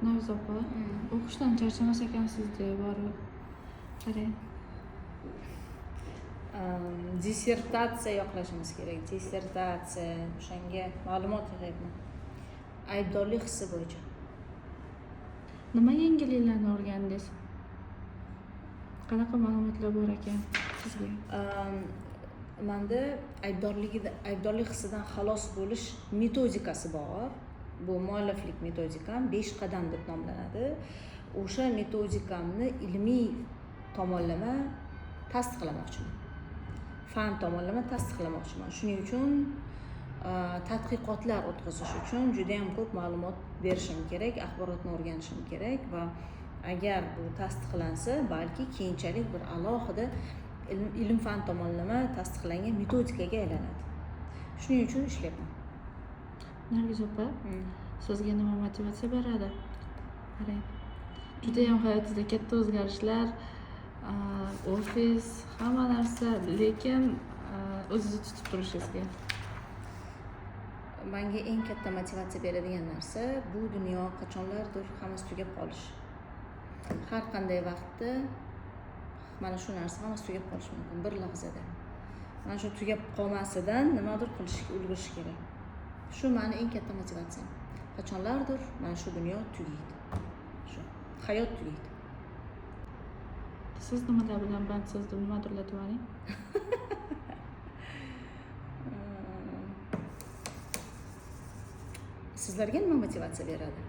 Nargiz opa, o'qishdan charchamas ekansiz-da borib. Qarang. Dissertatsiya yoqlashimiz kerak, dissertatsiya, o'shanga ma'lumot yig'yapman aybdorlik hissi bo'yicha. Nima yangiliklarni o'rgandingiz? Qanaqa ma'lumotlar bor ekan sizga? Manda aybdorlik hissidan xalos bo'lish metodikasi bor. Bu mualliflik metodikam "Besh qadam" deb nomlanadi. O'sha metodikamni ilmiy tomonlama tasdiqlamoqchiman, fan tomonlama tasdiqlamoqchiman. Shuning uchun tadqiqotlar o'tkazish uchun judayam ko'p ma'lumot berishim kerak, axborotni o'rganishim kerak va agar bu tasdiqlansa, balki keyinchalik bir alohida ilm fan tomonlama tasdiqlangan metodikaga aylanadi. Shuning uchun ishlayapman. Nargiz opa, sizga nima motivatsiya beradi? Qarang, judayam hayotingizda katta o'zgarishlar, ofis, hamma narsa, lekin o'zingizni tutib turishingizga. Manga eng katta motivatsiya beradigan narsa bu dunyo qachonlardir hammasi tugab qolishi. Har qanday vaqtda mana shu narsa hammasi tugab qolishi mumkin bir lahzada. Mana shu tugab qolmasidan nimadir qilishga ulgurish kerak. Shu mani eng katta motivatsiyam. Qachonlardir mana shu dunyo tugaydi, shu hayot tugaydi. Siz nimalar bilan bandsiz deb nimadirlar yuboring. Sizlarga nima motivatsiya beradi?